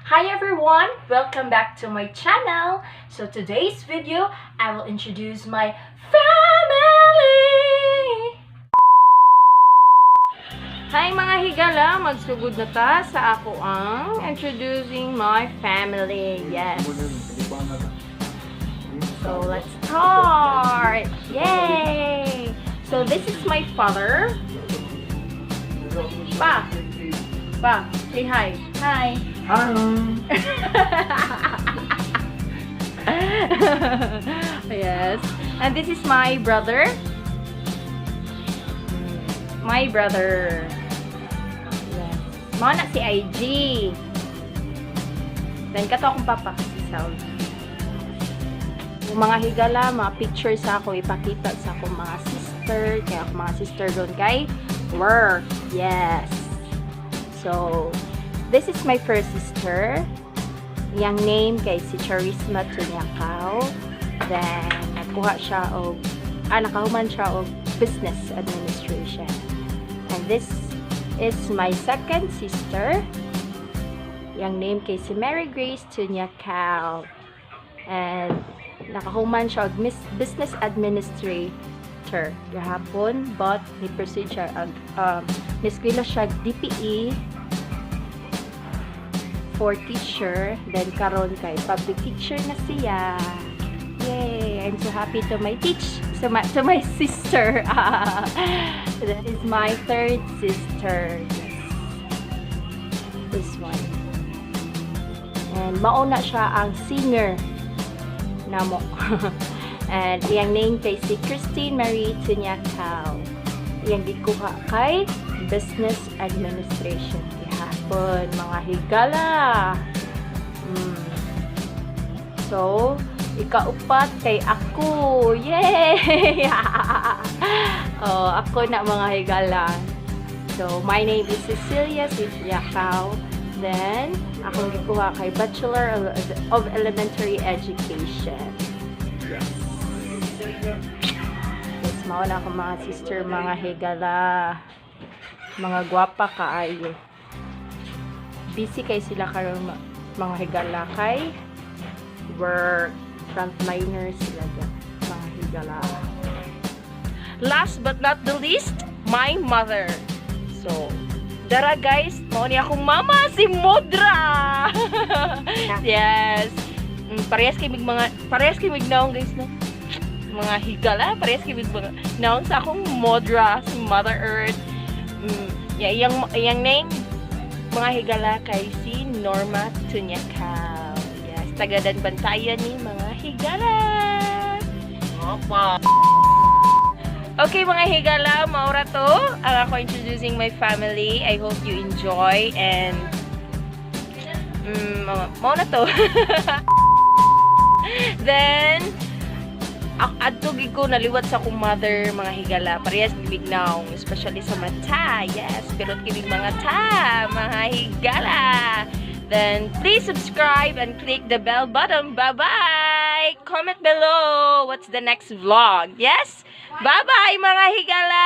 Hi everyone! Welcome back to my channel. So today's video, I will introduce my family! Hi, mga higala, magsugod na ta sa ako ang introducing my family. Yes. So let's start! Yay! So this is my father. Pa! Pa, say hi. Hi! Hi. Yes. And this is my brother. My brother. Yes. Mao na si IG. Then kato akong papa, si Saul. Yung mga higala, mga pictures sa ako ipakita sa akong mga sister, kaya akong mga sister doon kay work. Yes. So, this is my first sister. Iyang name kay si Charisma Tunyakaw. Then, nagkuha siya og, nakahuman siya og business administration. And this is my second sister. Iyang name kay si Mary Grace Tunyakaw. And nakahuman siya og business administrator gahapon, but ni-proceed siya og niskwela siya DPE for teacher, then karon kay public teacher na siya. Yay! I'm so happy to my sister. That is my third sister. Yes, this one. And mauna siya ang singer namo, and iyang name kay si Christine Marie Tunyakaw. Iyang gikuha kay business administration gihapon, mga higala. So, ikaupat kay ako. Yay! Oh, ako na, mga higala. So, my name is Cecilia Sitiakaw. Then, akong gikuha kay Bachelor of Elementary Education. Yes. Yes, mao na akong mga sister, mga higala. Mga gwapa kaayo. Busy kay sila karon, mga higala, kay work, frontliner sila dyan, mga higala. Last but not the least, my mother. So, dara guys, mao ni akong mama, si Modra. Yes. Parehas kay mig naong, guys, no. Mga higala, parehas kay mig mga naong sa akong Modra, si Mother Earth. Yeah, iyang name, mga higala, kay si Norma Tunyakaw. Yes, taga Bantayan ni, mga higala. Opo. Okay, mga higala, mao ra to ang ako introducing my family. I hope you enjoy and mao na to. Then, adto gid ko naliwat sa akong mother, mga higala. Parehas gid naong, especially sa mata. Yes, pero kibig mga ta, mga higala. Then, please subscribe and click the bell button. Bye-bye! Comment below what's the next vlog. Yes? Bye-bye, mga higala!